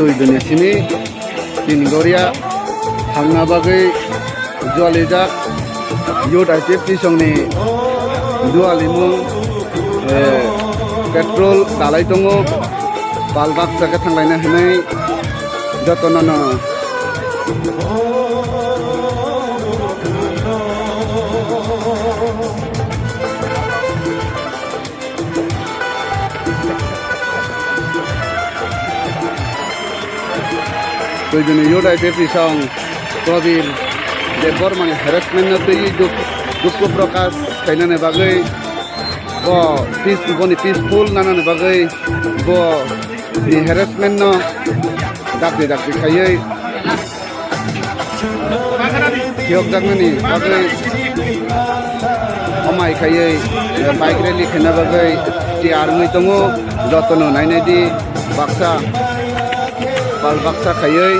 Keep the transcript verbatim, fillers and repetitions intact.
Twi duni simi tini goria thangna bagwi jualijak youth I P F T songni dualimung, eh, petrol dalai tongo, pal baksa khe thanglaina hinwi jotono no. Twi duni youth I P F T song Prabir Debbarmani harassment no twi duk-, dukhu prokash khainani bagwi bo peace, boni peaceful nanani bagwi bo ni harassment no dakti dakti khaiwi phiyokjaknani bagwi hamai khaiwi, eh, bike rally khaina bagwi tiyar wngwi tongo. Jotono nainai di baksa pal baksa khaiwi.